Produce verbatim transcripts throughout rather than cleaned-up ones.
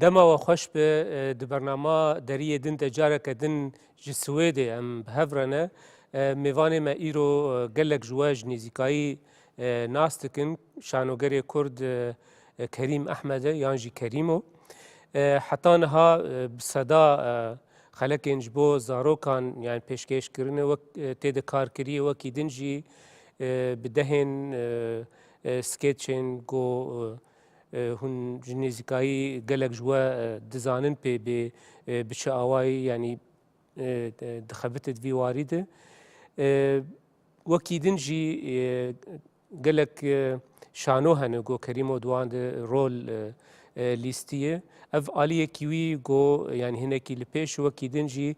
Dema we xweş be, e, di bernama Deriyê Din de careke din ji Swêdê em bi hev re ne. E, mêvanê me îro, e, gelek ji we ji nêzîkayî, e, nas dikin. Şanogerê Kurd, e, e, Kerîm Ehmed e yan jî Kerîmo. E, heta niha, e, bi seda, e, xelekên ji bo zarokan, yani pêşkêş kirine, wek, e, tê de kar kiriye, wekî din jî, e, bi dehên, e, e, sketçên ku, e, e, hûn ji nêzîkayî gelek ji we, e, dizanin pê bê, e, bi çi awayî, yanî, e, e, dixebite di vî warî de. E, wekî din jî, e, gelek, e, şano hene ku Kerîmo di wan de rol, e, e, lîstiye. Ev aliyekî wî ku, yanî hinekî li pêş, wekî din jî,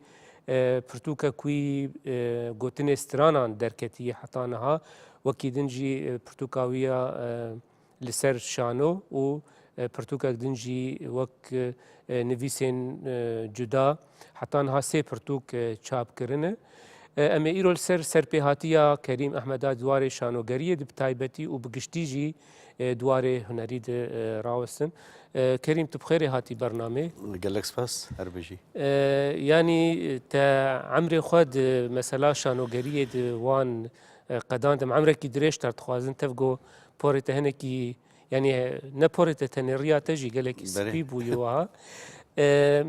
e, pirtûkek wî, e, gotinê stranan derketiye heta niha. Wekî din jî, e, pirtûka wî ya, e, li ser şano û, e, pirtûkek din jî wek, e, nivîsên, e, cuda heta niha sê pirtûk, e, çap kirine. E, em ê îro li ser serpêhatiya Kerîm Ehmeda di warê şanogeriyê de bi taybetî û bi giştî jî, e, di warê hunerî de, e, rawestin. E, Kerîm, tu bi xêrê hatî bernamê. Gelek spas, her bijî. E, yanî te emrê xwe di mesela şanogeriyê di wan, e, qedan de, em emrekî dirêj te dixwazin, tev ku porê te hinekî, yanî ne porê te tenê, riya te jî gelekî Belê. spî bûye wiha. E,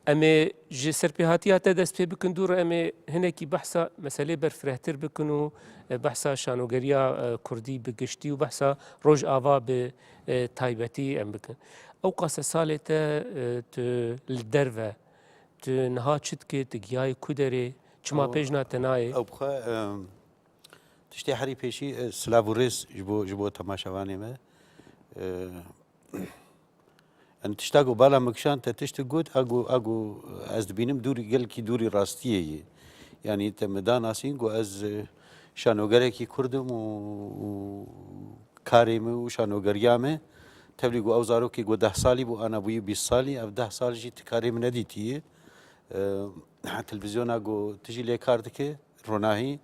em ê ji serpêhatiya te dest pê bikin, dû re em ê hinekî behsa meselê berfirehtir bikin û, e, behsa şanogeriya, e, kurdî bi giştî û behsa Rojava bi, e, taybetî em bikin. Ew qase salê te, e, tu li derve, tu niha çi dikî, tu giyayî ku derê, çima Ew, pêjna te nayê? Ew bi xwe, e, tiştê herî pêşî, e, silav û rêz ji bo, ji bo temaşevanê me. E, Em tişta ku bala min kişand, te tişt got, a ku, a ku ez dibînim dûrî, gelkî dûrî rastiyê ye. Yanî te min da nasîn ku ez, e, şanogerekî Kurd im û, û karê min û şanogeriya me, tevlî ku ew zarokê ku deh salî bû, ana bûyî bîst salî, ev deh sal jî ti karê min nedîtiye. E, televîzyona ku tu jî lê kar dike, ronahî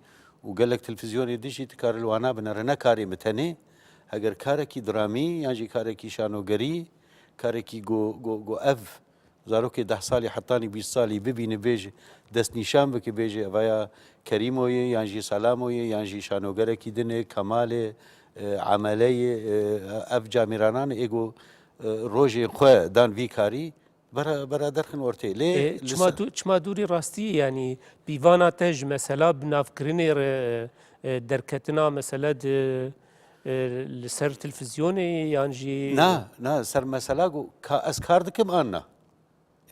û gelek televîzyonê din jî dikare li wana binere, ne karê min tenê. Heger karekî dramî yan jî karekî şanogerî, karekî go, go, go ev zarokê deh salî hetanî bîst salî bibîne, bêje, destnîşan bike, bêje, evaya Kerîmo ye, yan jî Salamo ye, yan jî şanogerekî din e, Kemal e, e, Emele ye, e, ev camîranan ê go, e, rojên xwe dan vî karî, bera, bera derxin ortê. Lê E, li çima ser dû-, çima dûrî rastî, yanî pîvana te ji mesela binavkirinê re, e, derketina mesele di, e, li ser televîzyonê yan jî Na, na, ser mesela ku ka, ez kar dikim an na.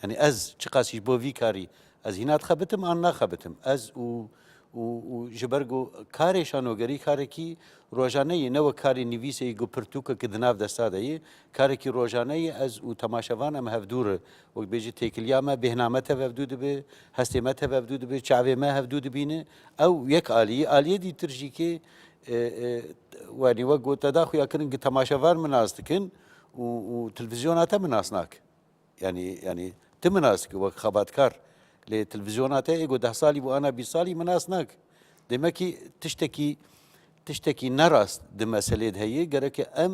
Yani ez çiqas ji bo vî karî ez hîna dixebitim an naxebitim. Ez û, û, û ji ber ku karê şanogerî karekî rojane ye, ne wek karê nivîsê ku pirtûkek di nav desta de ye. Karekî rojane ye, ez û temaşevan em hevdû re. Wek bêjî têkiliya me, bêhna me tev hevdû dibe, hestê me tev hevdû dibe, çavê me hevdû dibîne. Ew yek alî ye. Aliyê dîtir jî kê, e, e, wenî wek got te da xuya kirin ki temaşevan min nas dikin û, û televîzyona te min nas nakin. Yani, yani ti min nas dike wek xebatkar. Lê televîzyona te ê ku deh salî bû, ana bîst salî min nas nak. Demek ki tiştekî, tiştekî nerast di meselê de heye. Gereke em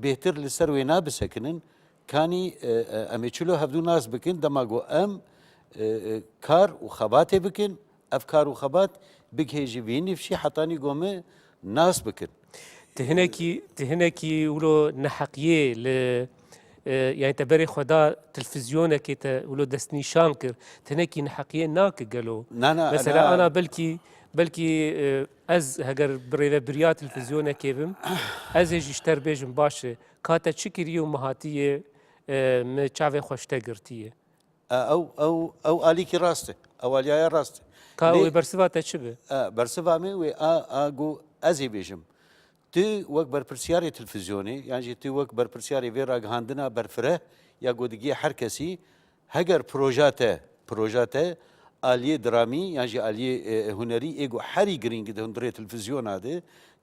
bêhtir li ser wê nabisekinin. Kanî, e, e, em ê çilo hevdû nas bikin, dema ku em, e, e, kar û xebatê bikin, ev kar û xebat bigihê ji vî nifşî hetanî ku me nas bikin. Ti hinekî, ti hinekî wilo neheqiyê li, e, yani te berê xwe da televîzyonekê te wilo destnîşan kir. Ti hinekî neheqiyê nake gelo? Na, na, Mesela na. ana belkî, belkî, e, ez heger bi rêvebiriya televîzyonekê bim, ez ê jî ji te re bêjim baş e. Ka te çi kiriye û min hatiye, e, min çavê xwe ji te girtiye. E, ew, ew, ew alîkî rast e. Ew aliyaya rast e. Ka Lê wê bersiva te çi be? E, bersiva me wê a, a ku ez ê bêjim. Tu wek berpirsiyarê televîzyonê, yan jî tu wek berpirsiyarê vê ragihandina berfireh ya ku digihê her kesî, heger proja te, proja te aliyê dramî yan jî aliyê, e, hunerî ê ku herî girîng di hundirê televîzyona de,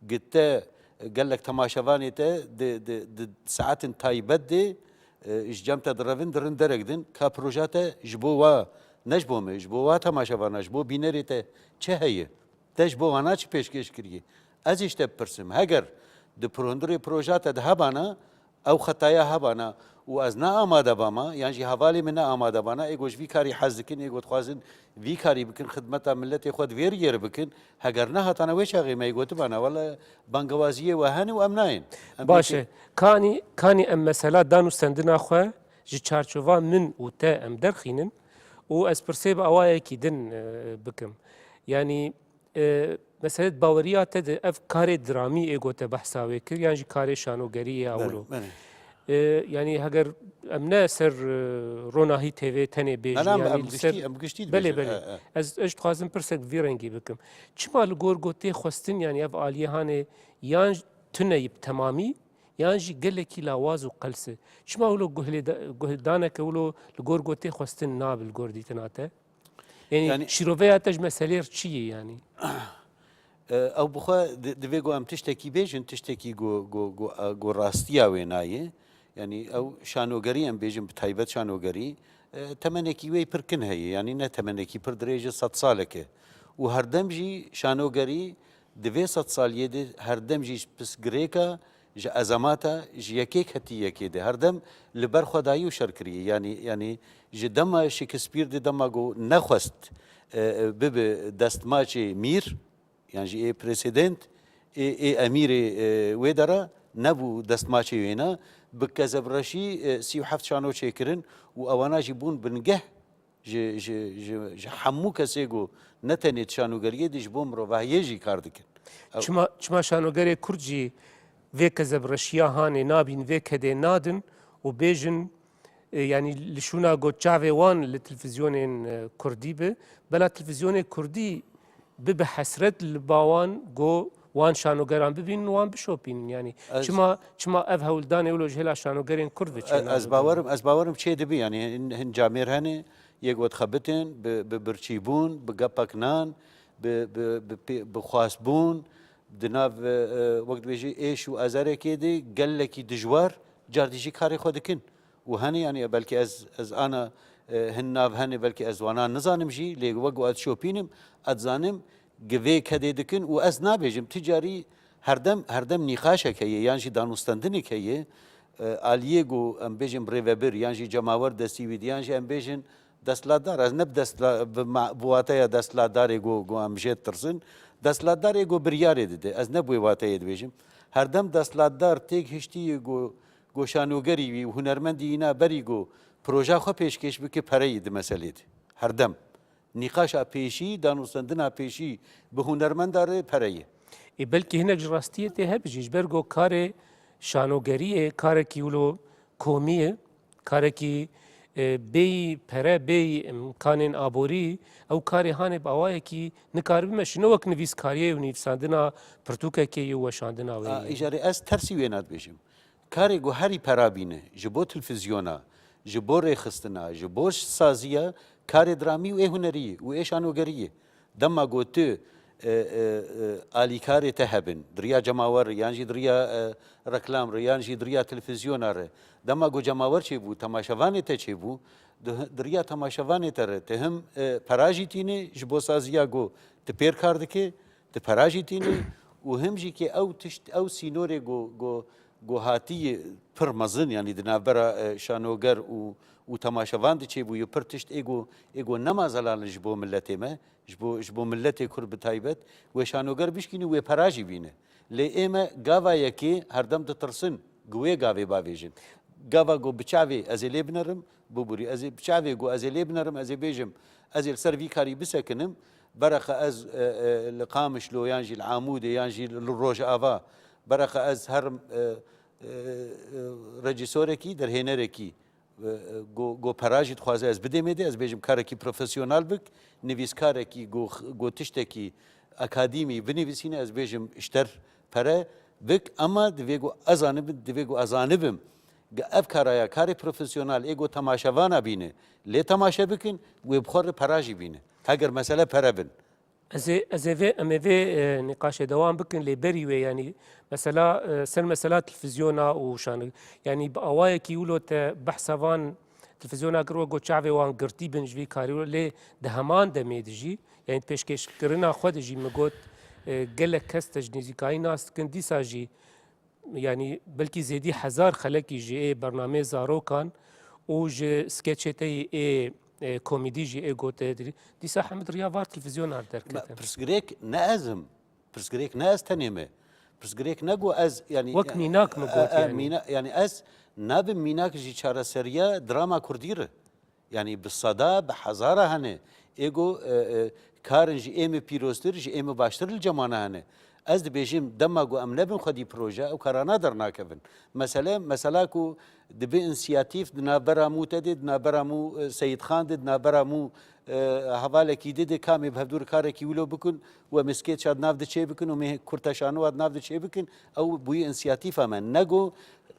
gi te gelek temaşevanê te di, di, di saetin taybet de e, ji cem te direvin, dirin derek din, ka proja te ji bo wa, ne ji bo me, ji bo wa temaşevana, ji bo bînerê te çi heye? Te ji bo wana çi pêşkêş kiriye? Ez ê ji te bipirsim, heger di hundirê proja te de hebana, ew xetaya hebana û ez ne amade bama, yan jî hevalê min ne amade bana, ê got ji vî karî hez dikin, ê got dixwazin vî karî bikin, xidmeta miletê xwe di vê riyê re bikin, heger nehatana wê çaxê me yê gotibana, wele bangewaziyê we hene û em nayên. Em Baş pêşê e. Kanî, kanî em mesela danûstendina xwe ji çarçova min û te em derxînin û ez pirsê bi awayekî din, e, bikim. Yanî, e, meselê baweriya te de ev karê dramî ê gote behsa wê kir, yan jî karê şanogerî ya Belê, wilo? belê. E, yanî heger em ne ser, e, Ronahî T V tenê bêjin, Nana, em, yanî em li ser giştî, em giştî Belê, dibêjin. belê. E, e. Ez, ez dixwazim pirsek vî rengî bikim. Çima li gor gotê xwestin, yanî ev aliyê hanê yan tune yî bi temamî, yan jî gelekî lawaz û qels e? Çima wilo guhlê da-, guhdaneke wilo li gor gotê xwestin nabe li gor dîtina te? Yanî Yanî şîroveya te ji meselê re çi ye yanî? E, ew bi xwe di-, divê ku em tiştekî bêjin, tiştekî ku, ku, ku, e, ku rastiya wê nayê. Yanî ew şanogerî em bêjin, bi taybet şanogerî, e, temenekî wê pir kin heye. Yanî ne temenekî pir dirêj e, sed salek e. Û herdem jî şanogerî di vê sed saliyê de herdem jî ji pisgirêka, ji ezemata, ji yekê ketî yekê de. Herdem li ber xwe dayî û şer kiriye. Yanî, yanî ji dema Shakespeare de, dema ku nexwest, e, e, bibe destmaçê mîr, yan jî ê president, ê, ê emîrê, e, wê dera, nebû destmaçê wêna, bi kezebreşî, e, sî û heft şano çêkirin û ewana jî bûn bingeh ji, ji, ji, ji hemû kesê ku ne tenê di şanogeriyê de, ji bo mirovahiyê jî kar dikin. Ew Çima, çima şanogerê Kurd jî vê kezebreşiya hanê nabîn, vê kedê nadin û bêjin, e, yanî li şûna got çavê wan li televîzyonên, e, Kurdî be, bela televîzyonê Kurdî bibe hesret li ba wan, go wan şanogeran bibînin, wan bişopînin. Yanî Ez çima, çima ev hewldanê wilo ji hêla şanogerên Kurd ve E, çênabin? Ez bawerim, ez bawerim çê dibe, yanî hin, hin camêr hene, yê got xebitin, bi, bi birçîbûn, bi gepek nan, bi, bi, bi pê-, bi xwastbûn, di nav, e, e, wek dibêjî êş û ezerekê de gelekî dijwar, cardî jî karê xwe dikin. Û hene, yanî belkî ez, ez ana, e, hin nav hene, belkî ez wana nizanim jî, lê wek ku ez şopînim, ez dizanim, givê kedê dikin û ez nabêjim, ti carî herdem, herdem nîqaşek heye, yan jî danûstendinek heye, e, aliyê ku em bêjin birêvebir, yan jî cemawer destî wî di, yan jî em bêjin desthilatdar. Ez ne bi destla-, bi ma-, bi wateya desthilatdarê ku, ku em jê ditirsin, desthilatdarê ku biryarê dide. Ez ne bi wê wateyê dibêjim. Herdem desthilatdar têk hiştî ye ku, ku şanogerî wî û hunermendî îna berî ku proja xwe pêşkêş bike, pereyî di meselê de. Herdem. Nîqaşa pêşî, danûstendina pêşî bi hunermenda re pere ye. Ê, belkî hinek ji rastiyê tê hebe jî, ji ber ku karê şanogeriyê karekî wilo komî ye, karekî, e, bêyî pere, bêyî imkanên aborî, ew karê hanê bi awayekî nikaribe meşîne wek nivîskariyê û nivîsandina pirtûkekê yê û weşandina wê A, yê. Îcarê ez tersî wêna dibêjim. Karê ku herî pera bîne ji bo televîzyona, ji bo rêxistina, ji bo saziya, karê dramî û ê hunerî ye û ê şanogerî ye. Dema ku tu, e, e, e, alîkarê te hebin, di riya cemawer re, yan jî di riya, e, reklam re, yan jî di riya televîzyona re, dema ku cemawer çêbû, temaşevanê te çêbû, di, di riya temaşevanê te re, tu him, e, pera jî tîne ji bo saziya ku tu pêr kar dike, tu pera jî tîne û him jî ke ew tişt, ew sînorê ku, ku, ku hatiye pir mezin, yanî di navbera, e, şanoger û, û temaşevan de çêbûye, pir tişt ê ku, ê ku nema zelal in ji bo miletê me, ji bo, ji bo miletê Kurd bi taybet, wê şanoger bişkîne, wê pera jî bîne. Lê ê me gava yekê herdem ditirsin, ku wê gavê bavêjin. Gava ku bi çavê ez ê lê binerim, bibûrî, ez ê bi çavê ku ez ê lê binerim, ez ê bêjim, ez ê li ser vî karî bisekinim, bereqe ez, e, e, li Qamişlo yan jî li Amûdê yan jî li Rojava, bereqe ez herim, e, e, e, rejîsorekî, derhênerekî, e, e, ku, ku pera jî dixwaze ez bidêm êdî, ez bêjim karekî profesyonel bik, nivîskarekî ku, ku tiştekî akadîmî binivîsîne, ez bêjim ji te re pere bik, ema divê ku ez zanibim, divê ku ez zanibim, ge ev kara ya karê profesyonel ê ku temaşevana bîne, lê temaşe bikin, wê bi xwe re pera jî bîne. Heger mesele pere bin. Ez ê, ez ê vê, em ê vê, e, nîqaşê dewam bikin, lê berî wê, yanî mesela, e, ser mesela televîzyona û şan-, yanî bi awayekî wilo te behsa van televîzyona kir, wek got çavê wan girtî bin ji vî karî, lê di heman demê de jî, yanî pêşkêşkirina xwe de jî min got, e, gelek kes te ji nêzîkayî nas dikin, dîsa jî yanî belkî zêdî hezar xelekî ji ê bernameyê zarokan û ji skeçê te yê ê, e, komîdî jî ê gote dirî. Dîsa Hemid riya var televîzyona Me derketin. Pirsgirêk ne ez im. Pirsgirêk ne ez tenê me. Pirsgirêk ne ku ez, yanî, Wek mînak mi e, got, e, yanî. Mîna-, yanî ez nabim mînak jî çareseriya drama kurdî re. Yanî bi seda, bi hezara hene. Ê ku, e, e, karin ji ê me pîroztir, ji ê me baştir li cemana hene. Ez dibêjim dema ku em nebin xwedî proje, ew karana dernakevin. Mesele, mesela ku dibe însiyatîf di navbera mû te de, di navbera mû, e, Seyîd Xan de, di navbera mû, e, hevalekî de de, kamê bi hevdûr karekî wilo bikin û em ê skêça di nav de çê bikin û em ê kurteşanowa di nav de çê bikin, ew bûyî însiyatîfa me. Ne ku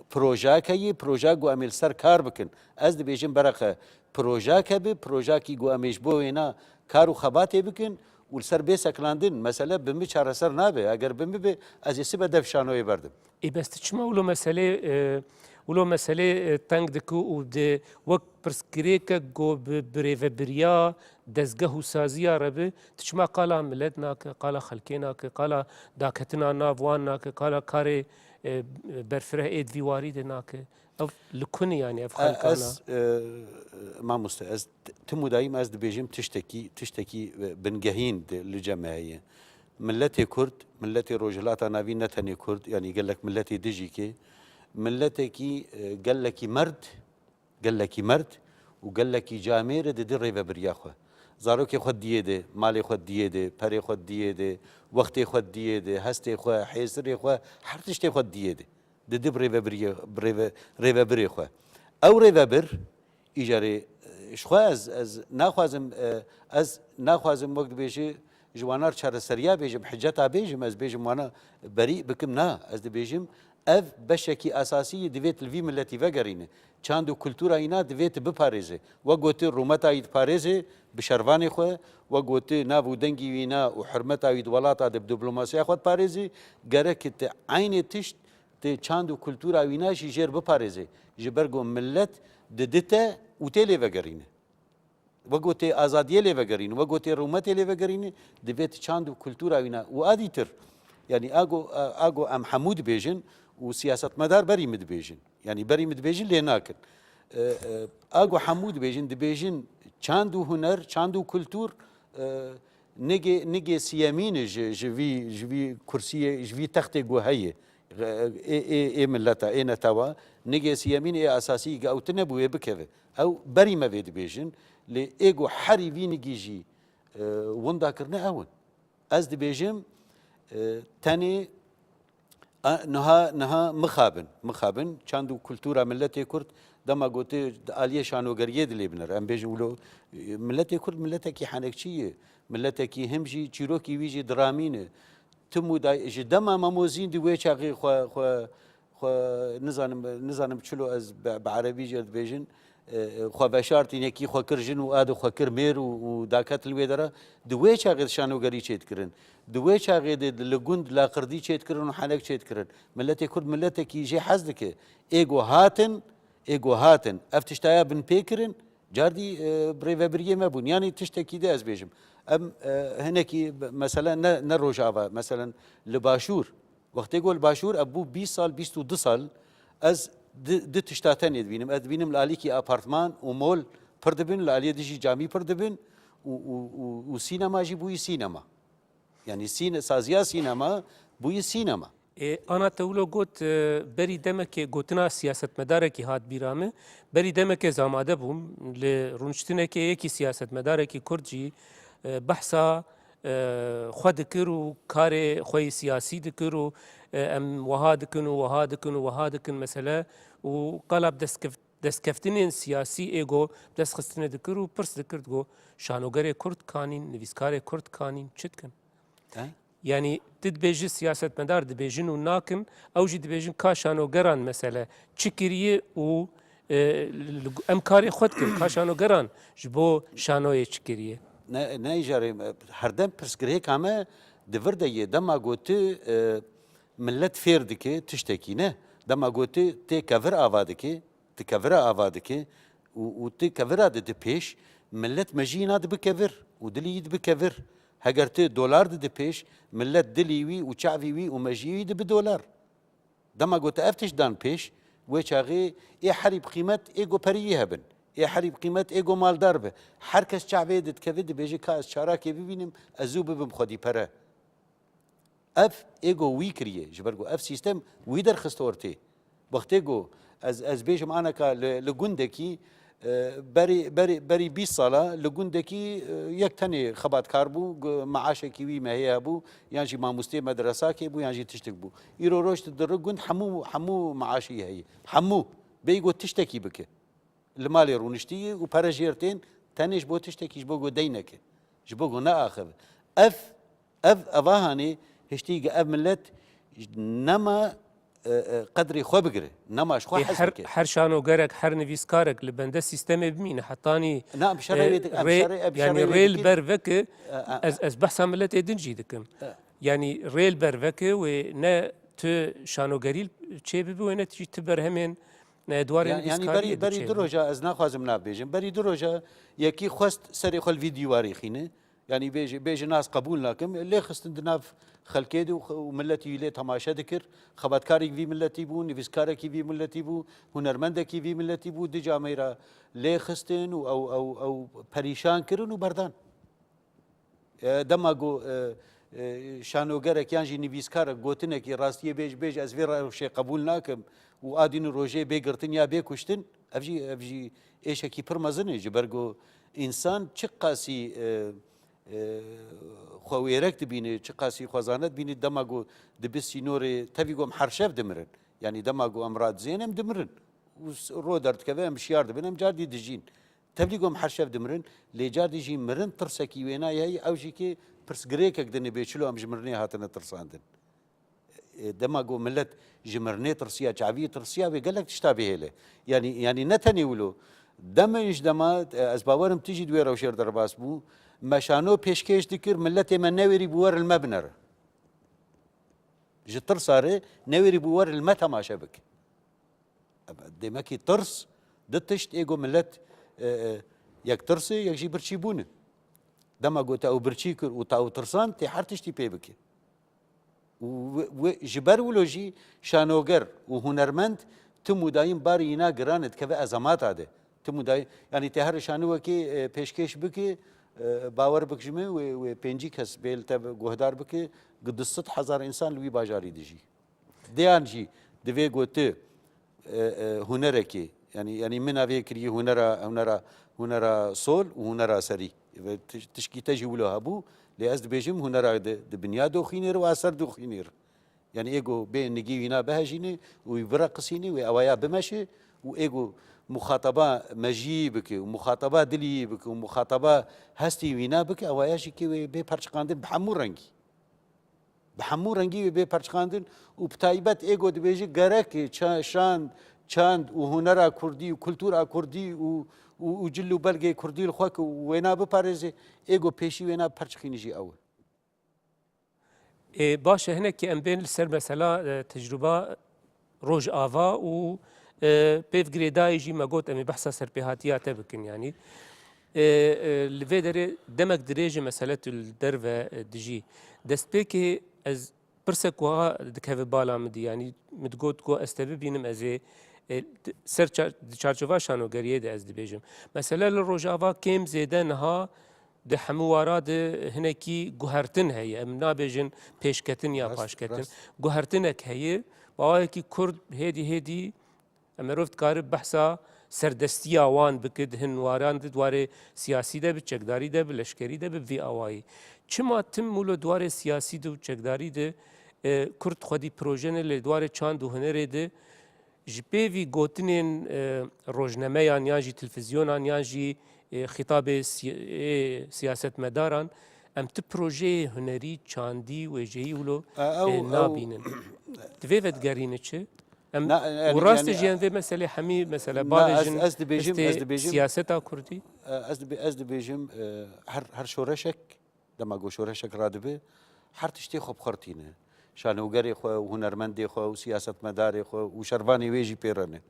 projake yê, proja ku em ê li ser kar bikin. Ez dibêjim bereqe, projake bi, projakî ku em ê ji bo wêna kar û xebatê bikin û li ser bê sekilandin, mesele bi min çareser nabe. Eger bi min be, ez ê sibe dev şanoyê berdim. Ê bes tu çima wilo meselê, e, wilo meselê, e, teng dikî û di wek pirsgirêkek ku bi birêvebiriya dezgeh û saziya re bi, tu çima qala milet nake, qala xelkê nake, qala daketina nav wan nake, qala karê, e, berfireh ê di vî warî de nake? Ev li ku ne, yanî ev E, xelkana? Ez, e, mamoste, ez t-, tim û dayîm ez dibêjim tiştekî, tiştekî, e, bingehîn di, li cem me heye. Miletê Kurd, miletê Rojhilata Navîn ne tenê Kurd, yanî gelek miletê dijî ke, miletekî, e, gelekî merd, gelekî merd û gelekî camêr e didi rêvebiriya xwe. Zarokê xwe diyê de, malê xwe diyê de, perê xwe diyê de, wextê xwe diyê de, hestê xwe, hêsirê xwe, her tiştê xwe diyê de. Didi bi rêvebiriyê, bi rêve-, rêvebirê xwe. Ew rêvebir, îcarê, e, ji xwe ez, ez naxwazim, e, ez naxwazim wek dibêje, ji wana çareseriya bêjim, hiceta bêjim, ez bêjim wana berî bikim, na, ez dibêjim, ev beşekî esasî yî divê tu li vî miletî vegerîne. Çand û kultura wîna divê tu biparêze. Wek gotî rûmeta wî diparêze bi şervanê xwe, wek gotî nav û dengî wîna û hurmeta wî di welata de bi diplomasiya xwe diparêze, gerek tu eynê tişt, tu çand û kultura wîna jî jêr biparêze. Ji ber ku milet didi te û tê lê vegerîne. Wek ku tê azadiyê lê vegerîne, wek ku tê rûmetê lê vegerîne, divê tu çand û kultura wîna û a dîtir. Yanî a ku, a, a ku em hemû dibêjin û siyasetmedar berî min dibêjin. Yanî berî min dibêjin lê nakin. E, e, a ku hemû dibêjin, dibêjin çand û huner, çand û kultur, e, nigê, nigê siyemîn e ji, ji vî, ji vî kursiyê, ji vî textê ku heye. Ê, ê, ê mileta, ê netewa, nigê siyemîn ê esasî ge ew tune bû wê bikeve. Ew berî me vê dibêjin, lê ê ku herî vî nigî jî, e, winda kirine ew in. Ez dibêjim, e, tenê, a, niha, niha mixabin, mixabin, çand û kultura miletê Kurd, dema gotê di aliyê şanogeriyê dilê biner. Em bêjin wilo, e, miletê Kurd miletekî henekçî ye, miletekî him jî çîrokî wî jî diramîne. Tim û day-, ji dema Memo Zîn di wê çaxê xwe, xwe, xwe nizanim, nizanim çilo ez bi, bi erebî jê dibêjin, e, e, xwe veşartî, nekî xwe kir jin û a di xwe kir mêr û, û daket li wê dera. Di wê çaxê di şanogerî çêdikirin. Di wê çaxê de li gund laqirdî çêdikirin û henek çêdikirin. Miletê Kurd miletekî jê hez dike. Ê ku hatin, ê ku hatin, ev tiştaya bin pê kirin, cardî, e, bi rêvebiriyê me bûn. Yanî tiştekî de ez bêjim. Em, e, hinekî, mesela ne, ne Rojava, meselen li Başûr. Wextê ku li Başûr, ev bû bîst sal, bîst û du sal, ez di, di tişta tenê dibînim. Ez dibînim li alîkî apartman û mol pir dibin, li aliyê dijî camî pir dibin û, û, û, û sînema jî bûyî sînema. Yanî sîne-, saziya sînema bûyî sînema. E, ana te wilo got, e, berî demekê gotina siyasetmedarekî hat bîra min. Berî demekê ez amade bûm, li rûniştinekê yekî siyasetmedarekî Kurd jî, e, behsa, e, xwe dikir û karê xwe yê siyasî dikir û, e, em wiha dikin û wiha dikin û wiha dikin mesele û qala bi destkev-, destkeftinên siyasî ê go destxistine dikir û pirs dikir, digo şanogerê Kurd kanîn, nivîskarê Kurd kanîn, çi dikin? He? Yanî tu dibêjî siyasetmedar dibêjin û nakin, ew jî dibêjin ka şanogeran mesele çi kiriye û, e, li, em karê xwe dikin, ka şanogeran ji bo şanoyê çi kiriye? Ne, ne îcarê, herdem pirsgirêka me di vir de yê. Dema ku tu, e, millet fêr dike tiştekî ne. Dema ku tu tê kevir ava dike, tu kevira ava dike û, û tu kevira didi pêş, millet mejiyîna dibi kevir û dilî yî dibi kevir. Heger tu dolar didi pêş, millet dilî wî û çavî wî û mejiyê wî dibi dolar. Dema ku te ev tişt dan pêş, wê çaxê ê herî bi qîmet ê ku periyî hebin, ê herî bi qîmet ê ku maldar be. Her kes çavê didikeve dibêje ka ez çarakê bibînim, ez zû bibim xwedî pere. Ev ê ku wî kiriye, ji ber ku ev sîstem wî derxist ortê. Wextê ku ez, ez bêjim aneka li, li gundekî, e, berî, berî, berî bîst sala li gundekî, e, yek tenê xebatkar bû, gu-, meaşekî wî me heye hebû, yan jî mamostê medresakê bû, yan jî tiştik bû. Îro roj tu diri gund hemû, hemû meaşî heye. Hemû. Bêyî ku tiştekî bike. Li malê rûniştî û pere jêr tên, tenê ji bo tiştekî, ji bo ku deyneke. Ji bo ku neaxive. Ev, ev, eva hanê hiştî ku ev millet nema, e, e, qedrê xwe bigire. Nema ji xwe Ê hez her, bike. Her şanogerek, her nivîskarek li bende sîstemê bimîne. Hetanî, Na, em şerê e, wê di-, em rê, şerê, em yanî şerê wê rê li dikir. Ber veke, E, e, e. ez, ez behsa miletê din jî dikim. E. Yanî rê li ber veke wê ne tu şanogerî çê bibe wê ne tu jî tu berhemên, e, di warê Yan-, yanî nivîskariyê berî, de berî çê du bibe. roja ez naxwazim nav bêjim. Berî du roja yekî xwest serê xwe li vî dîwarê xîne. Yanî bêje, bêje na ez qebûl nakim. Lê xistin di nav xelkê de û x-, û miletî wî lê temaşe dikir. Xebatkarek vî miletî bû, nivîskarekî vî miletî bû, hunermendekî vî miletî bû. Di camê re lê xistin û ew, ew, ew perîşan kirin û berdan. E, dema ku, e, e, şanogerek yan jî nivîskarek gotinekî rastiyê bêj, bêj ez vê rewşê qebûl nakim û a din û rojê bê girtin ya bê kuştin, ev jî, ev jî êşekî pir mezin e, ji ber ku însan çiqasî, e, e, xwe wêrek dibîne, çiqasî xwezane dibîne, dema ku dibe sînorê, tevî ku em her şev dimirin. Yanî dema ku em radizên em dimirin. Û s-, ro derdikeve em şiyar dibin, em car dî dijîn. Tevlî ku em her şev dimirin, lê car dî jî mirin tirsekî wêna ye, ew jî ki pirsgirêkek dinê bê çilo em ji mirinê hatine tirsandin. E, dema ku millet ji mirinê tirsiya, çavî tirsiya, wê gelek tişta bihêle. Yanî, yanî ne tenê wilo. Demin ji dema, e, ez bawerim tu jî di wê rewşê re derbas bû, me şano pêşkêş dikir, miletê me newêrî bû wer li me binere. Ji tirsa re newêrî bû wer li me temaşe bike. Demekî tirs, di tişt ê ku millet, e, e, yek tirsê, yek jî birçî bûne. Dema ku te ew birçî kir û te ew tirsand, tê her tiştî pê bike. Û we, we, ji ber wilo jî şanoger û hunermend tim û dayîm barî yîna giran dikeve ezamata de. Tim û dayîm, yanî te her şanowekê, e, pêşkêş bike, e, bawer bik ji min, wê, wê pêncî kes bê li te guhdar bike, gi du sed hezar însan li wî bajarî dijî. Deyan jî divê ku tu, e, e, hunerekê, yanî, yanî min navê kirî hunera, hunera, hunera sol û hunera serî. Ve tiş-, tişkî te jî wilo hebû, lê ez dibêjim hunera di, di binya doxînê re û a ser doxînê re. Yanî ê ku bê nigî wîna bihejîne û wî bireqisîne, wê ewaya bimeşe û ê ku muxataba mejiyî bike û muxataba diliyî bike û muxataba hestî wîna bike, ewaya jî kê wê bê perçiqandin bi hemû rengî. Bi hemû rengî wê bê perçiqandin û bi taybet ê ku dibêje gerek ça-, şan, çand û hunera kurdî û kultura kurdî û, û, û cil û belgê kurdî li xwe ku wêna biparêze, ê ku pêşî wêna biperçiqîne jî ew e. Ê, baş e, hinekî em bên li ser mesela, e, tecrûba Rojava û, e, pêv girêdayî jî me got em ê behsa serpêhatiya te bikin, yanî. E, e, li vê derê demek dirêj e mesele tu li derve, e, dijî. Destpêkê ez pirsek wiha dikeve bala min dî, yanî min digot ku ez te bibînim, ez ê, e, ser ça-, di çarçova şanogeriyê de ez dibêjim. Mesele li Rojava kêm zêde niha di hemû wara de hinekî guhertin heye. Em nabêjin pêşketin ya Rast, paşketin. rast. Guhertinek heye. Bi awayekî Kurd hêdî hêdî, em, merov dikare behsa serdestiya wan bike di hin waran de, di warê siyasî de bi, çekdarî de bi, leşkerî de bi, vî awayî. Çima tim wilo di warê siyasî de û çekdarî de, e, Kurd xwedî projene, lê di warê çand û hunerê de Ji pêvî gotinên, e, rojnameyan yan jî televîzyonan yan jî, e, xîtabê si-, ê siyasetmedaran, em ti projeyê hunerî, çandî, wêjeyî wilo, E, ew, e, ew nabînin. Di vê ve digerîne çi? Em, Na, e, û rast e, yanî, jî em vê meselê hemî mesele na, bavêjin ez, ez dibêjim, histê ez dibêjim, siyaseta kurdî? E, ez dibe-, ez dibêjim, e, her, her şoreşek Dema ku şoreşek radibe, her tiştê xwe bi xwe re tîne. Şanogerê xwe û hunermendê xwe û siyasetmedarê xwe û şervanê wê jî pê re ne.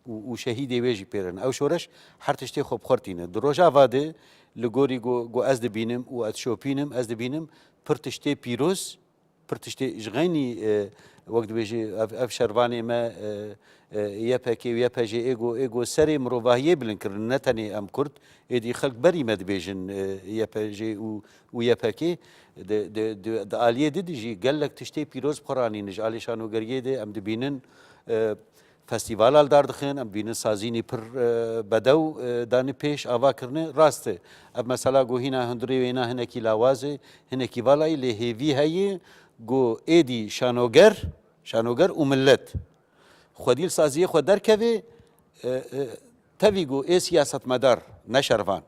Û, û şehîdê wê jî pê re ne. Ew şoreş her tiştê xwe bi xwe re tîne. Di Rojava de li gorî ku, ku ez dibînim û ez şopînim, ez dibînim pir tiştê pîroz Pir tiştê ji xeynî, e, wek dibêjî ev, ev şervanê me, e, e, Y P G û Y P G ê ku, ê ku serê mirovahiyê bilind kirin, ne tenê em Kurd, êdî xelk berî me dibêjin, e, Y P G û, û Y P G. Di, di, di, di aliyê di, di jî gelek tiştê pîroz bi xwe ranîn. Ji alî şanogeriyê de em dibînin, e, festîvala li dar dixin, em dibînin sazînî pir, e, bedew, e, danî pêş, ava kirine. Rast e, ev mesela ku hîna hundirê wêna hinekî lawaz e, hinekî vala ye, lê hêvî heye ku êdî şanoger, şanoger û millet xwedî li saziyê xwe derkeve, e, e, tevî ku ê siyasetmedar, ne şervan,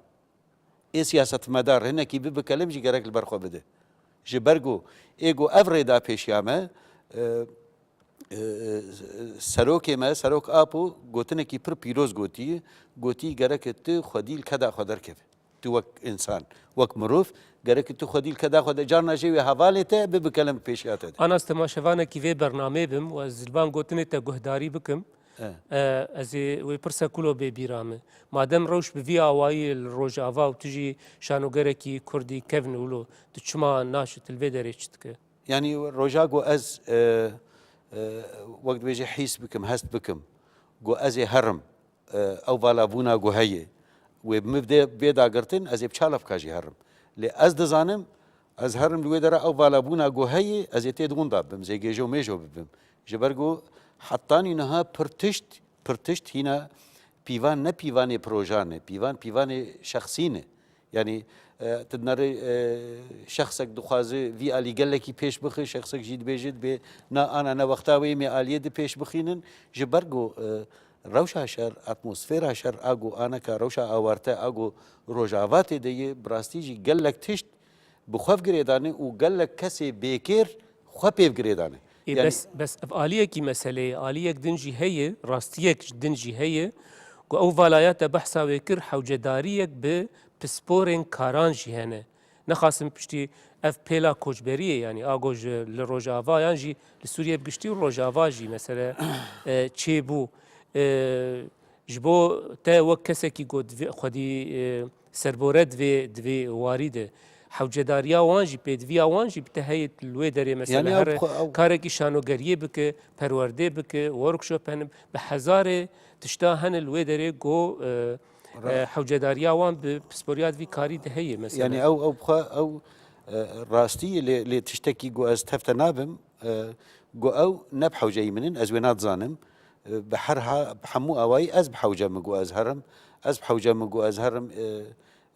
ê siyasetmedar hinekî bibe kelm jî gerek li ber xwe bide. Ji ber ku ê ku ev rê da pêşiya me, e, e, serokê me, Serok Apo gotinekî pir pîroz gotiye, gotiye gerek tu xwedî li keda xwe derkeve. Tu wek însan, wek mirov, gerek tu xwedî li keda xwe de, carna jê wê hevalê te bibe kelm pêşiya te de. Anas, temaşevanekî vê bernameyê bim û ez li van gotinê te guhdarî bikim. E. E, ez ê wê pirse kulo bê bîra min. Madem rewş bi vî awayî li Rojava û tu jî şanogerekî Kurdî kevn wilo, tu çima naşit li vê derê çi dike? Yanî roja ku ez, e, e, wek dibêje hîs bikim, hest bikim, ku ez ê herim, e, ew valabûna ku heye, wê bi min bê dagirtin, ez ê bi çar lafka jî herim. Lê ez dizanim, ez herim li wê dera ew valabûna ku heye, ez ê tê di winda bibim, ez ê gêjo mêjo bibim. Ji ber ku hetanî niha pir tişt, pir tişt hîna pîvan ne pîvanê projan e, pîvan pîvanê şexsî ne. Yanî, e, tu dinere, e, şexsek dixwaze vî alî gelekî pêş bixe, şexsek jî dibêje dibê na ana ne wexta wê, em ê aliyê di pêş bixînin. Ji ber ku, e, rewşa şer, atmosfera şer, a ku aneka rewşa awarte, a ku Rojava tê de ye, bi rastî jî gelek tişt bi xwe girêdane û gelek kesê bêkêr xwe pê girêdane. Ê, yanî bes, bes ev aliyekî meseleyê, aliyek din jî heye, rastiyek din jî heye, ku ew valaya te behsa wê kir, hewcedariyek bi pisporên karan jî hene. Nexasim piştî ev pêla koçberiyê, yanî a ku ji li Rojava yan jî li Sûriye bi giştî û Rojava jî mesele, e, çêbû. E, ji bo te wek kesekî ku divê xwedî, e, serbore divê, divê warî de, hewcedariya wan jî, pêdiviya wan jî bi te heye li wê derê, mesela, yanî ew here xwe, ew karekî şanogeriyê bike, perwerdê bike, workshop hene, bi hezarê tişta hene li wê derê ku, e, Ra- e, hewcedariya wan bi pisporiya vî karî de heye, mesela. Yanî ew, ew bi xwe, ew, e, rastî ye, lê, lê tiştekî ku ez tev te nabim, e, ku ew ne bi hewceyî min in, ez wê nadizanim. E, bi her ha-, bi hemû awayî ez bi hewce min ku ez herim, ez bi hewce min ku ez herim, e,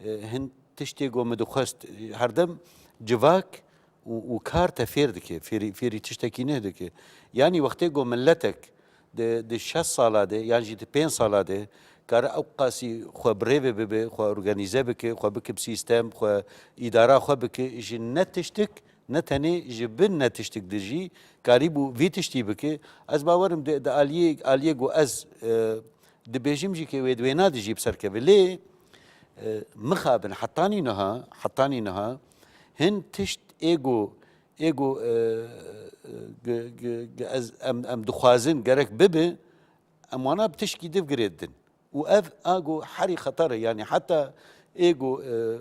e, hin tiştê ku min dixwest, e, herdem civak û, û kar te fêr dike, fêrî, fêrî tiştekî neh dike. Yanî wextê ku miletek di, di şeş sala de yan jî di pênc sala de kare ew qasî xwe bi rê ve bibe, xwe organîze bike, xwe bike bi sîstem, xwe îdara xwe bike, ji ne tiştik, ne tenê ji bin ne tiştik de jî karîbû vî tiştî bike. Ez bawerim di, di aliyê, aliyê ku ez, e, dibêjim jî ke wê di wêna de jî bi ser keve. Lê, e, mixabin hetanî niha, hetanî niha hin tişt ê ku, ê ku, e, e, gi-, gi-, gi-, ez, em, em dixwazin gerek bibe, em wana bi tişkî div girêdin. Û ev a ku herî xeter e, yanî heta ê ku, e,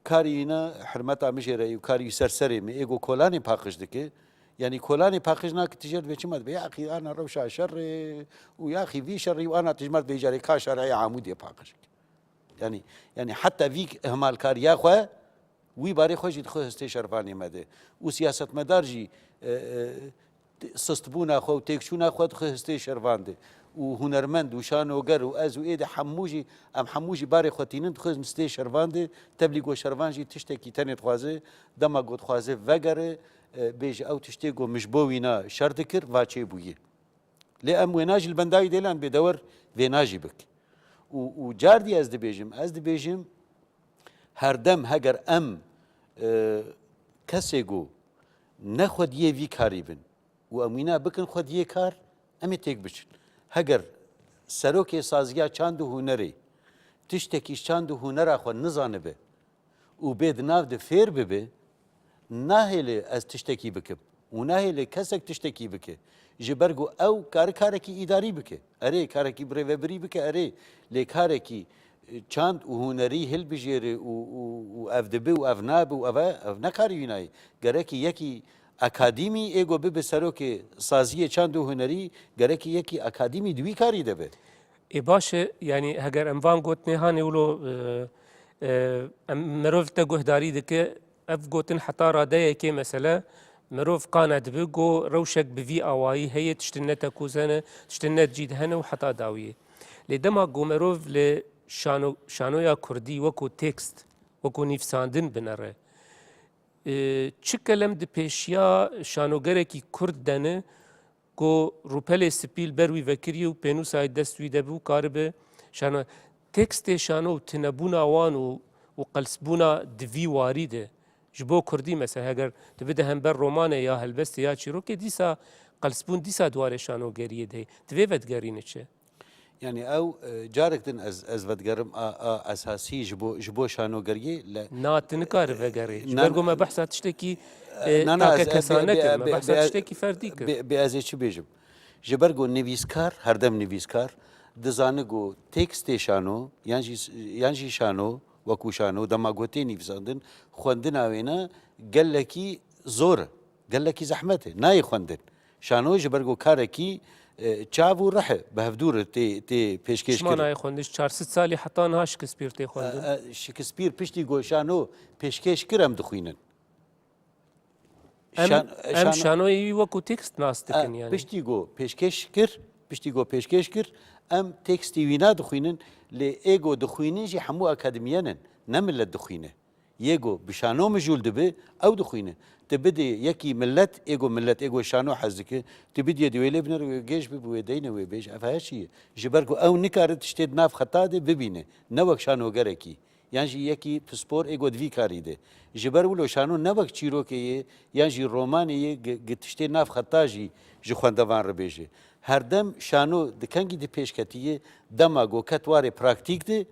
karî wîna hurmeta min jê re yî û karî wî ser serê min, ê ku kolanê paqij dike, yanî kolanê paqij nake, tu jê re dibê çima dibê, yaxî ana rewşa şerê û yaxî vî şerî û ana tu ji me re dibê carê ka şerê Amûdê paqij bike. Yanî, yanî heta vî ihmalkariya xwe, wî barê xwe jî dixwe histê şervanê me de. Û siyasetmedar jî, e, e, t-, sistbûna xwe û têkçûna xwe dixwe histê şervan de. Û hunermend û şanoger û ez û ê de hemû jî, em hemû jî barê xwe tînin dixwe histê şervan de. Tevlî ku şervan jî tiştekî tenê dixwaze, dema ku dixwaze vegere, e, bêje ew tiştê ku min ji bo wîna şer dikir, va çêbûye. Lê em wêna jî li benda wî dê lan bêdewer vêna jî bik. Û, û cardî ez dibêjim, ez dibêjim, herdem heger em, e, kesê ku ne xwediyê vî karî bin û em wîna bikin xwediyê kar, em ê têk biçin. Heger serokê saziya çand û hunerê tiştekî ji çand û hunera xwe nizanibe, û bê di nav de fêr bibe, nahêle ez tiştekî bikim û nahêle kesek tiştekî bike. Ji ber ku ew kare karekî îdarî bike. Erê, karekî birêvebirî bike, erê. Lê karekî, e, çand û hunerî hilbijêre û, û, û ev dibe û ev nabe û ev e, ev ne karî wîna ye. Gerekî yekî Akadîmî ê ku bibe serokê saziyê çand û hunerî, gerekî yekî akadîmî di wî karî de be. Ê baş e, yanî heger em van gotinê hanê wilo, e, e, em, mirov te guhdarî dike, ev gotin heta radeyekê mesele, mirov qane dibe ku rewşek bi vî awayî heye, tiştin ne tekûz hene, tiştin ne cîd hene û heta dawiyê. Lê dema ku mirov li şano-, şanoya kurdî wekû tekst, wekû nivîsandin binere, e, çi kelem di pêşiya şanogerekî kurd de ne, ku rûpelê spî li ber wî vekirî û pênûsayê dest wî de bû, karibe şano-, tekstê şano û tinebûna wan û, û qelsbûna di vî warî de ji bo kurdî, mesela, heger tu bide hember romanê ya helbestê ya çîrokê, dîsa qelsbûn dîsa di warê şanogeriyê de ye. Divê vedigerîne çi? Yani ew, e, carek din ez, ez vedigerim a, a esasî ji bo, ji bo şanogeriyê le. Na, tu nikare vegerî. Ji ber ku me behsa tiştekî, e, na, na, take kesanê kir, me behsa tiştekî ferdî kir. Bê, bê ez ê çi bêjim? Ji ber ku nivîskar, herdem nivîskar, dizane ku tekstê şano, yan jî, yan jî şano, wekû şano, dema ku tê nivîsandin, xwendina wê ne gelekî zor e, gelekî zehmet e, nayê xwendin. Şano ji ber ku karekî, e, çav û rih e, bi hevdû re tê, tê pêşkêş kirin. Çima nayê xwendin? Çar sed salî heta niha Shakespeare tê xwendin. E, e, Shakespeare piştî ku şano pêşkêş kir em dixwînin. Em, şan-, em şano-, şanoyê wî wekû tekst nas dikin, e, yanî. Piştî ku pêşkêş kir, piştî ku pêşkêş kir, em tekstê wî nadixwînin, lê ê ku dixwînin jî hemû akademiyen in, ne millet dixwîne. Yê ku bi şano mijûl dibe, ew dixwîne. Tu bidê yekî millet, ê ku millet, ê ku şano hez dike, tu bidiyê di wê lê binêre, wê gêj bibe, wê deyne, wê bêje, ev her çi ye. Ji ber ku ew nikare tiştê di nav xeta de bibîne, ne wek şanogerekî. Yan jî yekî pispor ê ku di vî karî de. Ji ber wilo şano ne wek çîrokê ye, yan jî romanê ye, gi, gi tiştê nav xeta jî ji xwendevan re bêje. Herdem şano di kengî di pêşketî ye, dema ku ket warê praktîk de,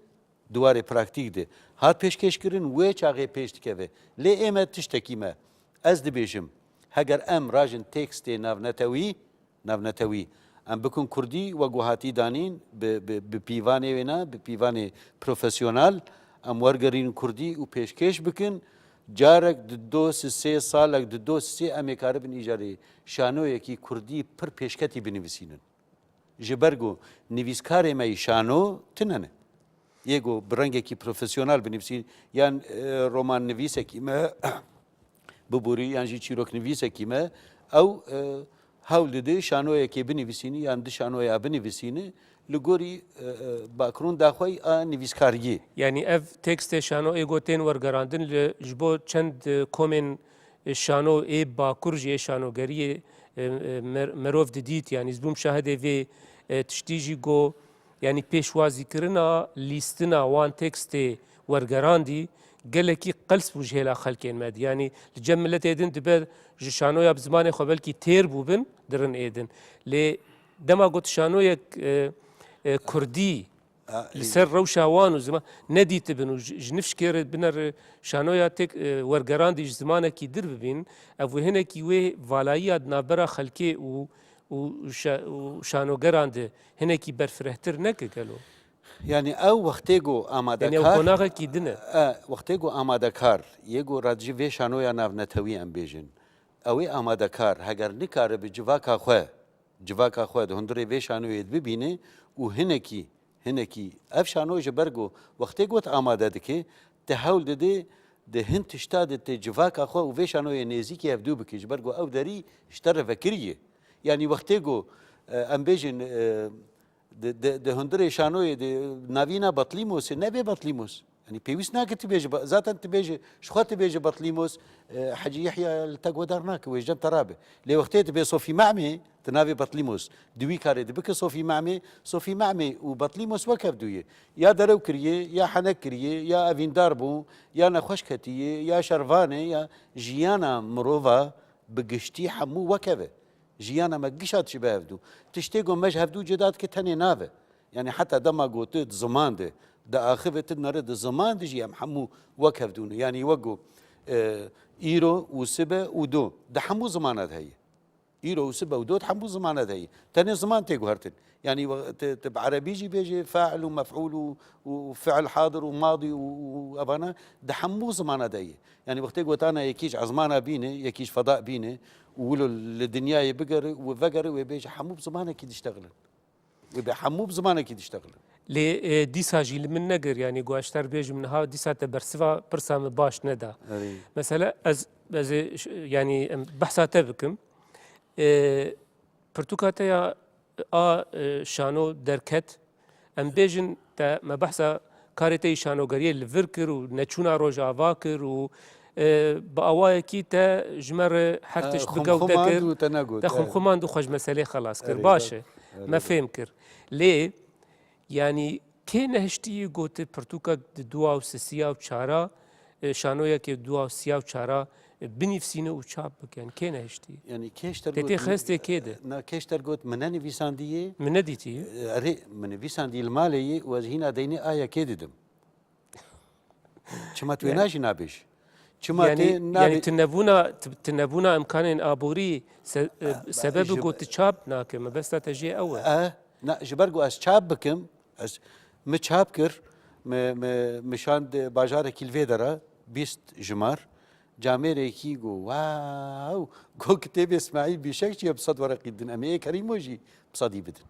di warê praktîk de hat pêşkêşkirin, wê çaxê pêş dikeve. Lê ê me tiştekî me. Ez dibêjim, heger em rajin tekstê navnetewî, navnetewî, em bikin kurdî, wek ku hatî danîn, bi, bi, bi pîvanê wê ne, bi pîvanê profesyonel, em wergerînin kurdî û pêşkêş bikin. Carek di do sisê, salek di do sisê em ê karibin îcarê şanoyekî kurdî pir pêşketî binivîsînin. Ji ber ku nivîskarê me yî şano tune ne. Yê ku bi rengekî profesyonel binivîsî, yan, e, romannivîsekî me biborî, yan jî çîroknivîsekî me, ew, e, hewl dide şanoyekê binivîsînî, yan di şanoya binivîsînî, li gorî, e, e, backgrounda xwe a nivîskariyê. Yanî ev tekstê şano ê ku tên wergerandin li, ji bo çend, e, komên şano ê bakur jî ê şanogeriyê, e, e, mer-, merov didît, yanî ez bûm şahidê vê, e, tiştî jî ku, yanî pêşwazîkirina lîstina wan tekstê wergerandî gelekî qels bû ji hêla xelkên me de. Yanî li cem miletê din dibe ji şanoya bi zimanê xwe belkî têr bûbin, dirin ê din. Lê dema got şanoyek, e, e, kurdî, a, li ser rewşa wan û ziman nedîtibin û ji, ji nifşkê re bine re şanoya têk, e, wergerandî ji zimanekî dir bibîn, ev wê hinekî wê valayiya di navbera xelkê û, û şa-, û şanogeran de hinekî berfirehtir neke gelo? Yanî ew wextê ku amadekar. Yanî ew qonaxekî din e. E, wextê ku amadekar, yê ku radijî vê şanoya navnetewî em bêjin, ew ê amadekar, heger nikare bi civaka xwe, civaka xwe di hundirê vê şanoyê de bibîne û hinekî, hinekî ev şano ji ber ku wextê got amade dike, te hewl dide di hin tişta de te civaka xwe û vê şanoyê nêzîkî hevdû bike, ji ber ku ew derî ji te re vekirî ye. Yanî wextê ku, e, em bêjin, e, di, di, di hundirê şanoyê de navîna Batlîmosê, nebe Batlîmos. Yanî pêwîst nake tu bêje, ba-, zaten tu bêje, ji xwe tu bêje Batlîmos, e, Hecî Yehya li te guhdar nake, wê ji cem te rabe. Lê wextê tu bê Sofî Memê, tu navê Batlîmos di wî karê de bike Sofî Memê, Sofî Memê û Batlîmos wek hevdû ye. Ya derew kiriye, ya henek kiriye, ya evîndar bû, ya nexweş ketiye, ya şervan e, ya jiyana mirova bi giştî hemû wek hev e. Jiyana me gişa dişibe hevdû. Tiştê ku me ji hevdû cuda dike tenê nav e. Yanî heta dema ku tu di ziman de diaxive, tu dinere di ziman de jî em hemû wek hevdû ne. Yanî wek ku, e, îro û sibe û do di hemû zimana de heye. Îro û sibe û dot hemû zimana de ye. Tenê ziman tê guhertin. Yanî we-, ti, ti bi erebî jî bêjê fe'l û mef'ûl û, û, û fi'l hadir û madî û, û, û evana di hemû zimana de ye. Yanî wextê gotana yekî ji ezmana bîne, yekî ji feda bîne û wilo li dinyayê bigere û vegere wê bêje hemû bi zimanekî diştexilin. Wê bi hemû bi zimanekî diştexilin. Lê, e, dîsa jî li min negir, yanî ku ez ji te re bêjim niha dîsa te bersiva pirsa min baş neda. Erê. Mesela ez, ez ê ş-, yanî em behsa te bikim. E, pirtûka te ya a, e, şano derket. Em bêjin te me behsa karê te yî şanogeriyê li vir kir û neçûna Rojava kir û, e, bi awayekî te ji me re her tişt bi gewte kir. Te xumxumand û xwe ji meselê xelas kir. Erê, baş e. Me fêm kir. Lê, yanî kê nehiştî got pirtûkek di dua û sisiya û çara, e, şanoyekê dua û siya û çara, e, binivsîne û çap bike? Yanî kê nehiştî? Yanî kê ji te got? Te tê xestê kê de? Na, kê ji te got min nenivîsandiye? Min nedîtiye? Erê, min nivîsandiye li malê ye û ez hîna deynê a yekê didim. Çima tu wê najî nabêj? Çima tê nabê- Yanî tu nebûna, tu, tu nebûna imkanên aborî se-, e, sebeb ji- ku tu çap nake. Mebesta te jê ew e. E, na, ji ber ku ez çap bikim, ez, mi çap kir, mi, mi, mi şand bajarekî li vê dera, bîst jimar, camêrekî got, wow, got kitêbê Îsmaîl Bîşekçî ye bi sed wereqî din, em ê Kerîmo jî bi sedî bidin.